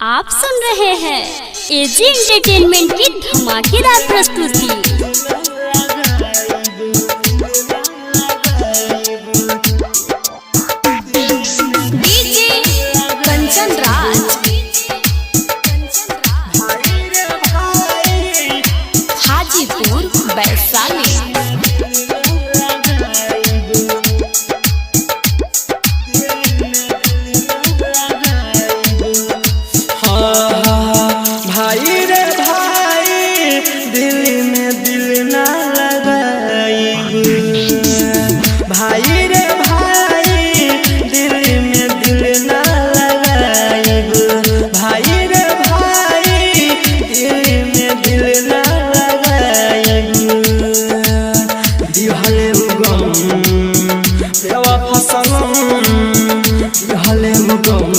आप सुन रहे हैं एजी एंटरटेनमेंट की धमाकेदार प्रस्तुति। डीजे कंचन राज, हाजीपुर वैशाली। भाई रे भाई, दिल में दिल ना लगाई। भाई रे भाई, दिल में दिल ना लगाई। भाई रे भाई, दिल में दिल ना लगाई। दिहले गम बेवफा सनम, दिहले गम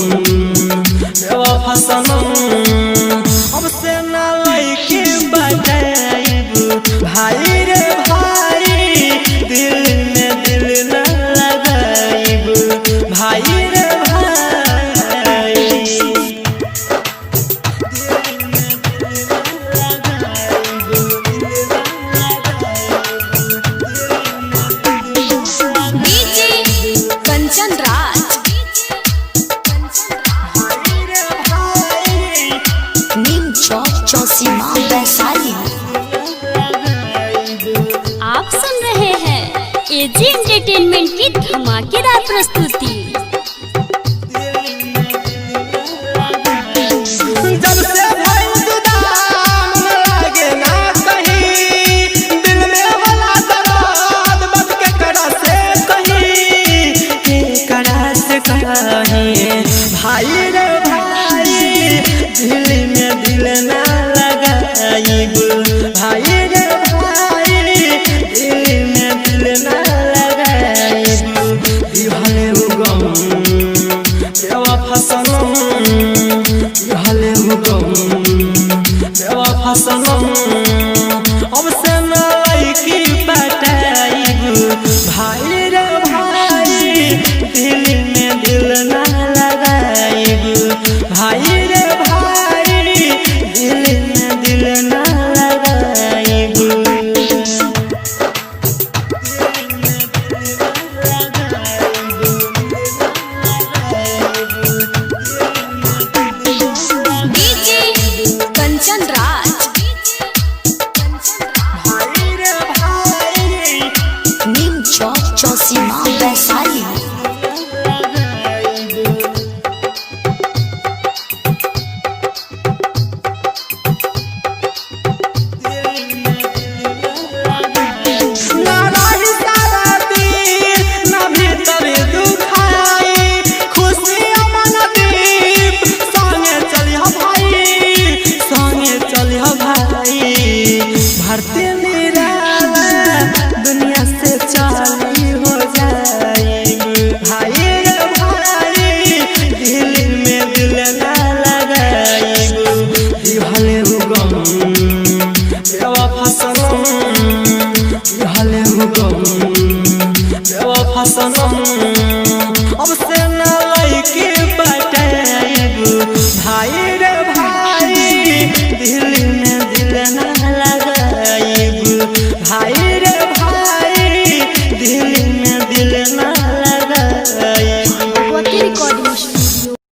बेवफा सनम, अब से ना लइके बताइब। भाई रे भाई, दिल में दिल ना लगाइब। भाई रे भाई, डीजे कंचन राज, नीम चौक चौसीमा वैशाली। आप सुन रहे हैं एजी एंटरटेनमेंट की धमाकेदार प्रस्तुति।